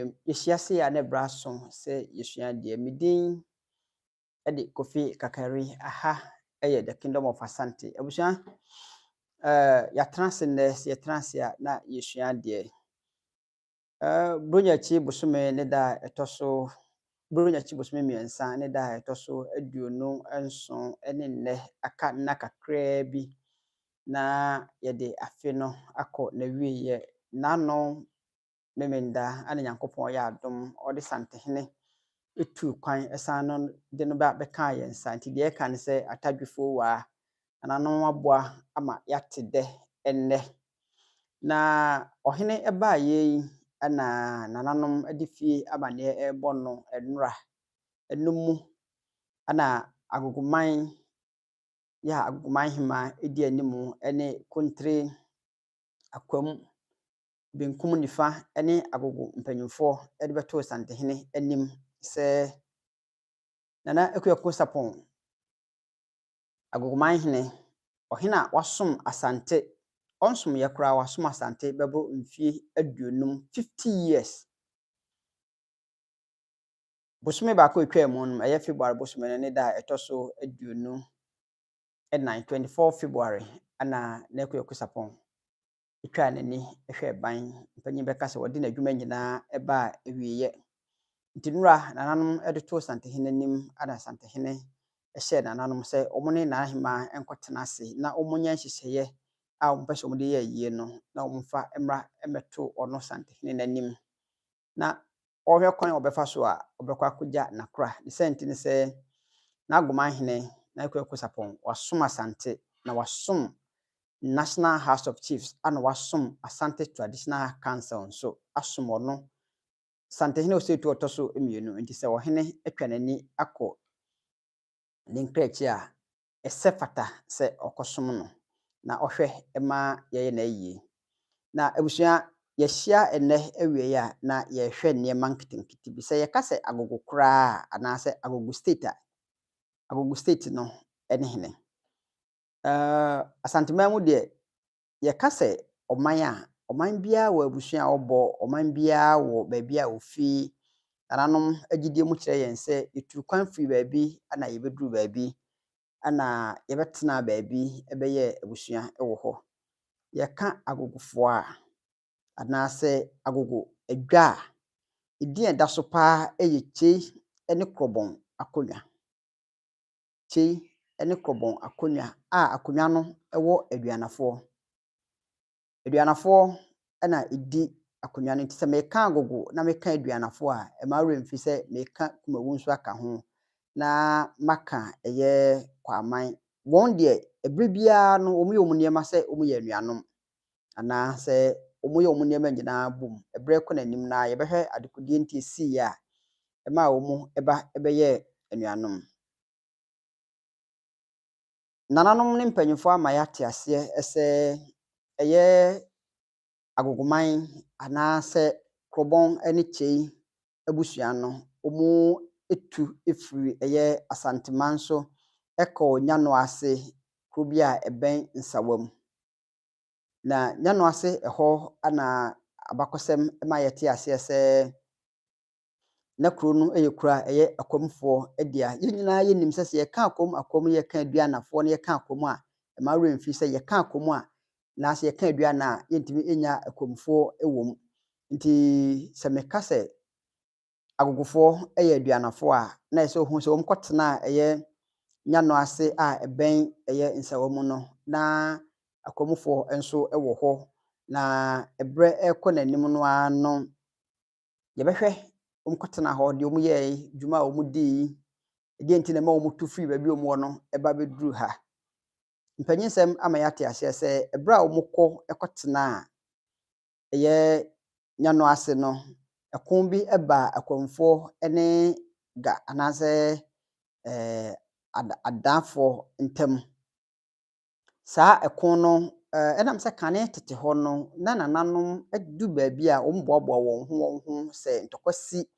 Biom. Yɛhyia sei a na ɛberɛ aso sɛ yɛsua adeɛ. Me din de Kofi Kakari. Aha yɛ The Kingdom of Asante. Abusua, yɛatena ase nnɛ, sɛ yɛtena ase a na yɛsua adeɛ. Buronya akyi bosome ne da a ɛtɔ so Buronya akyi bosome 3 ne da a ɛtɔ so 27 ne nnɛ aka nna kakraa bi na yɛde afe no akɔ n'awieeɛ. N'ano Memenda ana Nyankopɔn yɛ adom ɔde Santehene tuu kwan san no de no ba bɛkaa yɛn nsa. Nti deɛ ɛka ne sɛ atadwefoɔ waa nananom aboa ama yɛate dɛ nnɛ. Na ɔhene baeɛ yi ɛna nananom de fie amanneɛ ɛrebɔ no nnora. Ɛno mu ɛna Agogoman yɛ a Agogoman hemaa di anim ne Kontire, Akwam, benkum nifa ne Agogo mpanyimfoɔ de bɛtoo Santehene anim sɛ Nana Akuako Sarpong, Agogoman hene, ɔhene a wasom Asante, ɔnsomyɛ koraa wasom Asante bɛboro mfie 50, 50 years. Bosome baako a etwaa mu no, ɛyɛ February bosome no ne da a ɛtɔ so 24, 24 February, ɛna Nana Akuako Sarpong etwaa n'ani hwɛɛ ban. Mpanyin bɛka sɛ wɔde n'adwuma nyinaa baa awieeɛ. Nti nnora nananom de too Santehene anim ɛna Santehene hyɛɛ nananom sɛ wɔn ne n'ahemaa nkɔtena ase na wɔnyɛ nhyehyɛeɛ a wɔpɛ sɛ wɔde yɛ ayie no na wɔmfa mmra mmɛto ɔno Santehene n'anim. Na ɔrehwɛ kwan a ɔbɛfa so a ɔbɛkɔ akɔgya n'akora. Ne sɛ nti ne sɛ n'Agoman hene Nana Akuako Sarpong wasom Asante na wasom National House of Chiefs ana wasom Asante Traditional Council nso asom ɔno Santehene Osei Tutu a ɔtɔ so 2. Nti sɛ ɔhene atwa n'ani akɔ ne nkrakyi a, ɛsɛ fata sɛ ɔkɔsom no na ɔhwɛ ma yɛyɛ n'ayie. Na abusua, yɛahyia nnɛ awie a na yɛrehwɛ nneɛma nketenkete bi. Sɛ yɛka sɛ Agogo koraa anaasɛ Agogo State a, Agogo State no ne hene. Asanteman mu deɛ, yɛka sɛ ɔman a, ɔman biara wɔ abusua a ɔbɔ, ɔman biara wɔ baabi a ofi. Nananom agyidie mu kyerɛ yɛn sɛ yɛtu kwan firi baabi ana yɛbɛduru baabi ana yɛbɛtena baabi bɛyɛ abusua wɔ hɔ. Yɛka Agogofoɔ a anaasɛ Agogo adwa a, edin a ɛda so paa yɛ Kyei ne Kuropɔn akonnwa. Kyei ne Kuropɔn akonnwa a akonnwa no wɔ Aduanafoɔ. Aduanafoɔ na ɛdi akonnwa no nti sɛ meka Agogo na meka Aduanafoɔ a, ɛmma wo werɛ mfi sɛ meka Kumawu nso aka ho na maka ɛyɛ Kwaman. Wɔn deɛ, ɛberɛ biara no wɔyɛ wɔn nneɛma sɛ wɔyɛ anuanom anaasɛ wɔyɛ wɔn nneɛma nyinaa bom. Ɛberɛ kɔ n'anim na yɛbɛhwɛ adekodeɛ nti esiiɛ a ɛmaa wɔn ba bɛyɛɛ anuanom. Nananom ne mpanyinfoɔ ama yɛate aseɛ sɛ ɛyɛ Agogoman anaasɛ Kuropɔn ne Kyei abusua no, wɔtu firi ɛyɛ Asanteman so kɔɔ Nyanoase, kuro bi a ɛbɛn Nsawam. Na Nyanoase hɔ na abakɔsɛm ma yɛte aseɛ sɛ na kuro no yɛ kuro a ɛyɛ Akwamfoɔ dea. Yɛn nyinaa yɛnim sɛ sɛ yɛka Akwam Akwam na yɛka Aduanafoɔ na yɛka Akwam a, ɛmma wo werɛ mfiri sɛ yɛka Akwam a anaasɛ yɛka Aduana a yɛntumi nnya Akwamfoɔ wɔ mu. Nti sɛ meka sɛ Agogofoɔ yɛ Aduanafoɔ a, na ɛsɛ sɛ wohu sɛ wɔkɔtenaa ɛyɛ Nyanoase a ɛbɛn ɛyɛ Nsawam no, na Akwamfoɔ nso wɔ hɔ. Na ɛberɛ rekɔ n'anim no ara no, yɛbɛhwɛ wɔkɔtenaa hɔ, deɛ wɔyɛe, dwuma a wɔdii, ɛdeɛn nti na ɛma wɔtu firi baabi a wɔwɔ no ba bɛduru ha. Mpanyinsɛm ama yɛate aseɛ sɛ ɛberɛ a wɔkɔ kɔtenaa ɛyɛ Nyanoase no, ɛko bi baa Akwamfoɔ ne Ga anaasɛ Adaafoɔ ntam. Saa ɛko no, ɛnam sɛ kane tete hɔ no, na nananom du baabi a wɔboaboa wɔn ho wɔn ho sɛ ntɔkwa si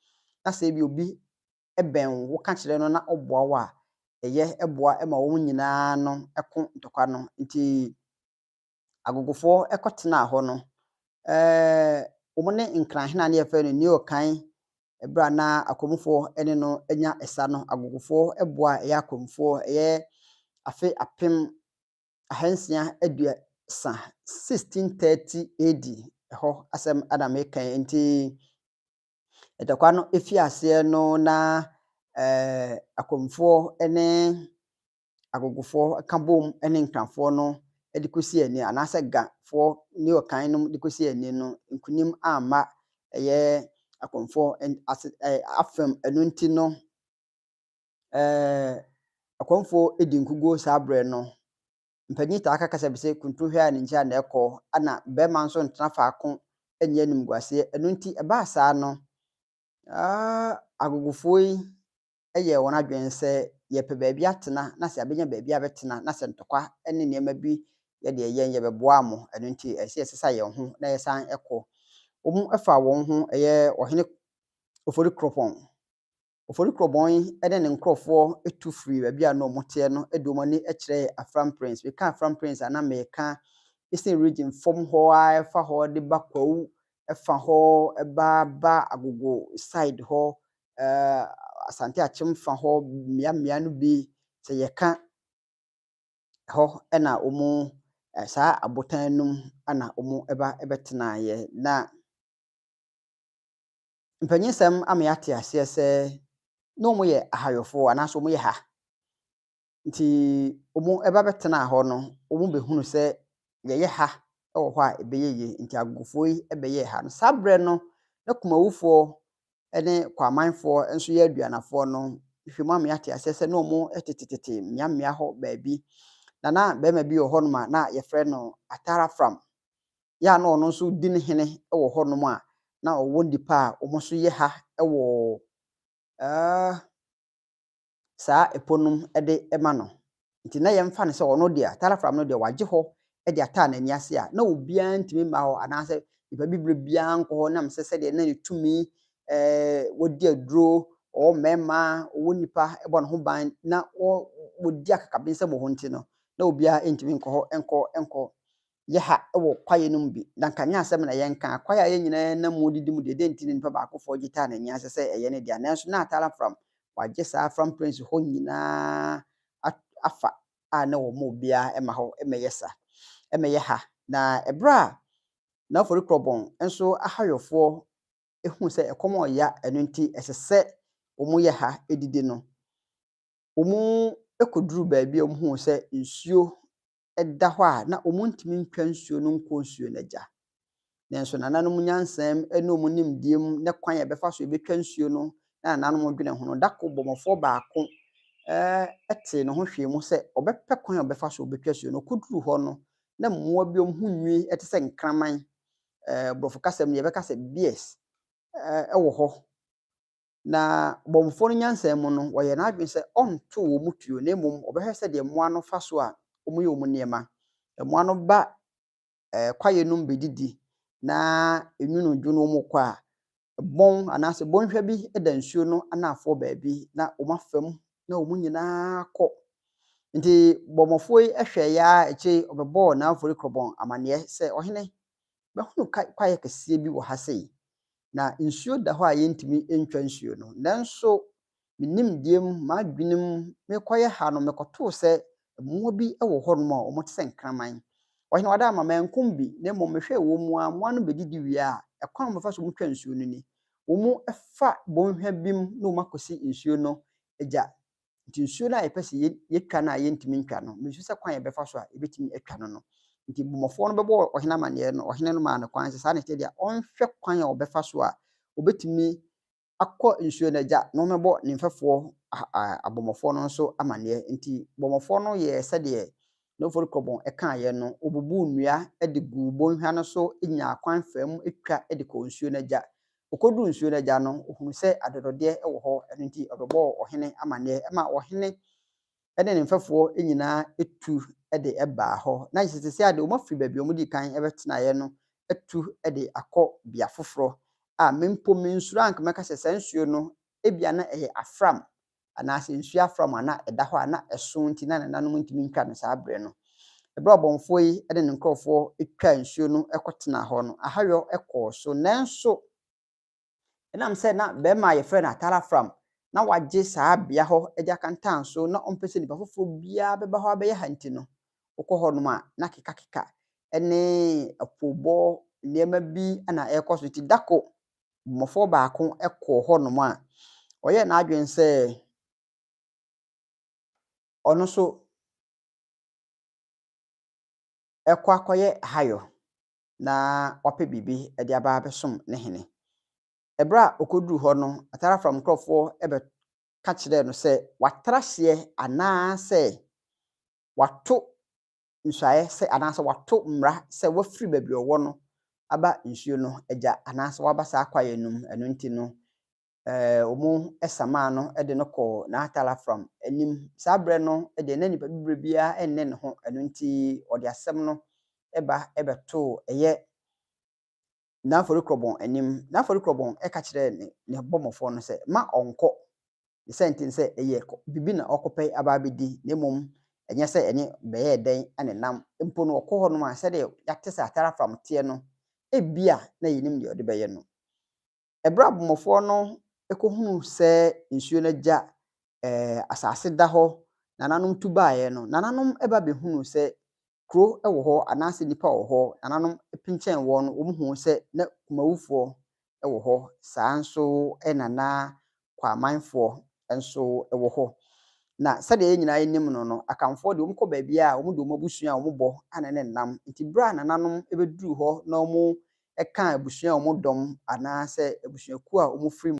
na sɛ ebi obi bɛn wo, woka kyerɛ no na ɔboa wo a, ɛyɛ boa ma wɔn nyinaa no ko ntɔkwa no. Nti Agogofoɔ kɔtenaa hɔ no, Wɔn ne Nkranhene a na yɛfrɛ no Neo Kan, ɛberɛ a na Akwamufoɔ ne no anya ɛsa no, Agogofoɔ boa ɛyɛ Akwamufoɔ, ɛyɛ afe 1630, 1630 AD, ɛhɔ asɛm na meka yi. Nti ntɔkwa no fi aseɛ no na Akwamufoɔ ne Agogofoɔ ka bom ne Nkranfoɔ no de kɔsi ani, anaasɛ Gafoɔ ne Ɔkan nom de kɔsi ani no, nkunim amma ɛyɛ Akwamufoɔ ase afam. Ɛno nti no, Akwamufoɔ di nkuguo saa berɛ no. Mpanyin taa ka kasa bi sɛ kuntun hwɛ a ne nkyɛn na ɛkɔ, ɛna bɛrima nso ntena faako nyɛ animguaseɛ. Ɛno nti ɛbaa saa no, Agogofoɔ yi yɛɛ wɔn adwene sɛ yɛpɛ baabi atena, na sɛ yɛabɛnya baabi abɛtena na sɛ ntɔkwa ne nneɛma bi yɛdeɛ yɛn yɛbɛboa mo. Ɛno nti ɛsɛ sɛ yɛsesa yɛn ho na yɛsan kɔ. Wɔn fa wɔn ho ɛyɛ Ɔhene Ofori Kuropɔn. Ofori Kuropɔn yi ne ne nkurɔfoɔ tu firii baabi a na wɔteɛ no de wɔn ani kyerɛɛ Afram Plains. Meka Afram Plains a, na meka Eastern Region fam hɔ ara, ɛfa hɔ de ba Kwawu, ɛfa hɔ ba ba Agogo side hɔ, Asante Akyem fa hɔ, mmeammea no bi sɛ yɛka hɔ na wɔn saa abotan no mu na wɔba bɛtenaeɛ. Na mpanyinsɛm ama yɛate aseɛ sɛ na wɔyɛ ahayɔfoɔ anaasɛ wɔyɛ ha. Nti wɔba bɛtenaa hɔ no, wɔbɛhunu sɛ yɛyɛ ha wɔ hɔ a ɛbɛyɛ yie. Nti Agogofoɔ yi bɛyɛɛ ha no. Saa berɛ no, na Kumawufoɔ ne Kwamanfoɔ nso yɛ aduanafoɔ no, nhwehwɛmu ama yɛate aseɛ sɛ na wɔtetetete mmeammea hɔ baabi. Na na barima bi wɔ hɔnom a na yɛfrɛ no Atara Fram. Yɛ a na ɔno nso di ne hene wɔ hɔnom a na ɔwɔ nnipa a wɔn nso yɛ ha wɔ saa ɛpo no mu de ma no. Nti na yɛmfa no sɛ ɔno deɛ, Atara Fram no deɛ, wagye hɔ de ataa n'ani ase a na obiara ntumi mma hɔ anaasɛ nipa bibire biara nkɔ hɔ, nam sɛ sɛdeɛ na ne tumi wɔdi aduro, ɔwɔ mmarima, ɔwɔ nipa bɔ ne ho ban na wɔdi akakabensɛm wɔ hɔ nti no, na obiara ntumi nkɔ hɔ nkɔ yɛ ha wɔ kwaeɛ no mu bi. Na nka nyɛ asɛm na yɛnka kwaeɛ a yɛn nyinaa nam mu didi mu deɛ, dɛn nti na nipa baakofoɔ gye taa n'ani ase sɛ ɛyɛ ne dea? Nanso na Atara Fram wagye saa Afram Plains hɔ nyinaa afa a na wɔn obiara ma hɔ mmɛyɛ sa mmɛyɛ ha. Na ɛberɛ a na Ofori Kuropɔn nso ahayɔfoɔ ehu sɛ ɛkɔm ɔya, ɛno nti ɛsɛ sɛ wɔyɛ ha didi no, wɔn kɔduru baabi a wɔhuu sɛ nsuo da hɔ a na wɔntumi ntwa nsuo no nkɔ nsuo no agya. Nanso nananom nyansam ne wɔn nimdeɛ mu ne kwan a yɛbɛfa so yɛbɛtwa nsuo no na nananom dwene ho no, da koro bɔmmɔfoɔ baako tee ne ho hwee mu sɛ ɔbɛpɛ kwan a ɔbɛfa so ɔbɛtwa nsuo no. Ɔkɔduru hɔ no, na mmoa bi a wɔn ho nwi te sɛ nkraman, borɔfo kasa mu yɛbɛka sɛ bears, wɔ hɔ. Na bɔmmɔfoɔ no nyansa mu no, wɔyɛ n'adwene sɛ ɔnto wɔn mu tuo, na mmom ɔbɛhwɛ sɛdeɛ mmoa no fa so a wɔyɛ wɔn nneɛma. Mmoa no ba kwaeɛ no mu bɛdidi na enwunu dwo no wɔn kɔ a, bɔn anaasɛ bɔnhwa bi da nsuo no anafoɔ baabi na wɔn afa mu na wɔn nyinaa kɔ. Nti bɔmmɔfoɔ yi hwɛeɛ ara, akyire ɔbɛbɔɔ Naa Ofori Kuropɔn amanneɛ sɛ, ɔhene, bɛhunu kwaeɛ kɛseɛ bi wɔ ha sei, na nsuo da hɔ a yɛntumi ntwa nsuo no. Nanso me nimdeɛ mu, m'adwene mu, mekɔyɛ ha no, mekɔtoo sɛ mmoa bi wɔ hɔnom a wɔte sɛ nkraman. Ɔhene, wada ama mankum bi, na mmom mehwɛɛ wɔn mu a mmoa no bɛdidi wie a, ɛkwan a wɔbɛfa so wɔtwa nsuo no ni. Wɔn fa bɔnhwa bi mu na wɔn akɔsi nsuo no agya. Nti nsuo no a yɛpɛ sɛ yɛtwa no a yɛntumi ntwa no, mesu sɛ kwan a yɛbɛfa so a yɛbɛtumi atwa no. Nti bɔmmɔfoɔ no bɛbɔ ɔhene amanneɛ no, ɔhene no maa no kwan sɛ saa na ɛteɛ deɛ, ɔnhwɛ kwan a ɔbɛfa so a ɔbɛtumi akɔ nsuo no agya na ɔmmɛbɔ ne mfɛfoɔ abɔmmɔfoɔ no nso amanneɛ. Nti bɔmmɔfoɔ no yɛɛ sɛdeɛ na Ofori Kuropɔn kaeɛ no, ɔbubuu nnua de guu bɔnhwa no so nyaa kwan faa mu twa de kɔɔ nsuo no agya. Ɔkɔduruu nsuo no agya no, ɔhunuu sɛ adɔdɔdeɛ wɔ hɔ, ɛno nti ɔbɛbɔɔ ɔhene amanneɛ ma ɔhene ne ne mfɛfoɔ nyinaa tu de baa hɔ. Na kyerɛ sɛ seesei ade wɔn afiri baabi a wɔdii kan bɛtenaeɛ no atu de akɔ bea foforɔ a me mpo mensuro anka mɛka sɛ saa nsuo no ebia na ɛyɛ afram anaasɛ nsuo afram a na ɛda hɔ a na ɛso nti na nananom ntumi ntwa no saa berɛ no. Ɛberɛ a ɔbɔmmɔfoɔ yi ne ne nkurɔfoɔ twaa nsuo no kɔtenaa hɔ no, ahayɔ kɔɔ so. Nanso, ɛnam sɛ na barima a wɔfrɛ no Atarafram na wagye saa bea hɔ de akantan so na ɔmpɛ sɛ nnipa foforɔ biara bɛba hɔ abɛyɛ ha nti no, wokɔ hɔnom a na kekakeka ne apoobɔ nneɛma bi na ɛrekɔ so. Nti da ko, ɔbɔmmɔfoɔ baako kɔɔ hɔnom a ɔyɛɛ n'adwene sɛ ɔno nso rekɔ akɔyɛ ahayɔ na wapɛ biribi de aba abɛsom ne hene. Ɛberɛ a ɔkɔduruu hɔ no, Atarafam nkurɔfoɔ bɛka kyerɛɛ no sɛ watra aseɛ anaasɛ wato nsuaeɛ sɛ anaasɛ wato mmara sɛ wafiri baabi a ɔwɔ no aba nsuo no agya anaasɛ waba saa kwaeɛ no mu. Ɛno nti no, wɔsamaa no de no kɔɔ N'Atalafram anim. Saa berɛ no deɛ na nnipa bebree biara nne ne ho, ɛno nti ɔde asɛm no ba bɛtoo ɛyɛ N'Afɔrekurɔbɔn anim. N'Afɔrekurɔbɔn ka kyerɛɛ ne ne bɔmmɔfoɔ no sɛ mma ɔnkɔ. Ne sɛ nti ne sɛ ɛyɛ biribi na ɔrekɔpɛ aba abɛdi, na mmom ɛnyɛ sɛ ɛne bɛyɛɛ dɛn na ɛnam. Mpo no ɔkɔ hɔnom a, sɛdeɛ yɛate sɛ Atarafram teɛ no, ebia na yɛnim deɛ ɔde bɛyɛ no. Ɛberɛ a abɔmmɔfoɔ no kɔhunuu sɛ nsuo no agya, asase da hɔ, nananom tu baeɛ no, nananom ba bɛhunuu sɛ kuro wɔ hɔ anaasɛ nnipa wɔ hɔ. Nananom pinkyɛn wɔn no, wɔhuu sɛ na Kumawufoɔ wɔ hɔ, saa ara nso na na Kwamanfoɔ nso wɔ hɔ. Na sɛdeɛ yɛn nyinaa nim no no, Akanfoɔ deɛ wɔkɔ baabiara a, wɔde wɔn abusua a wɔbɔ na ɛne nam. Nti berɛ a nananom bɛduruu hɔ na wɔkaa abusua a wɔdɔm anaasɛ abusuakuo a wɔfiri mu.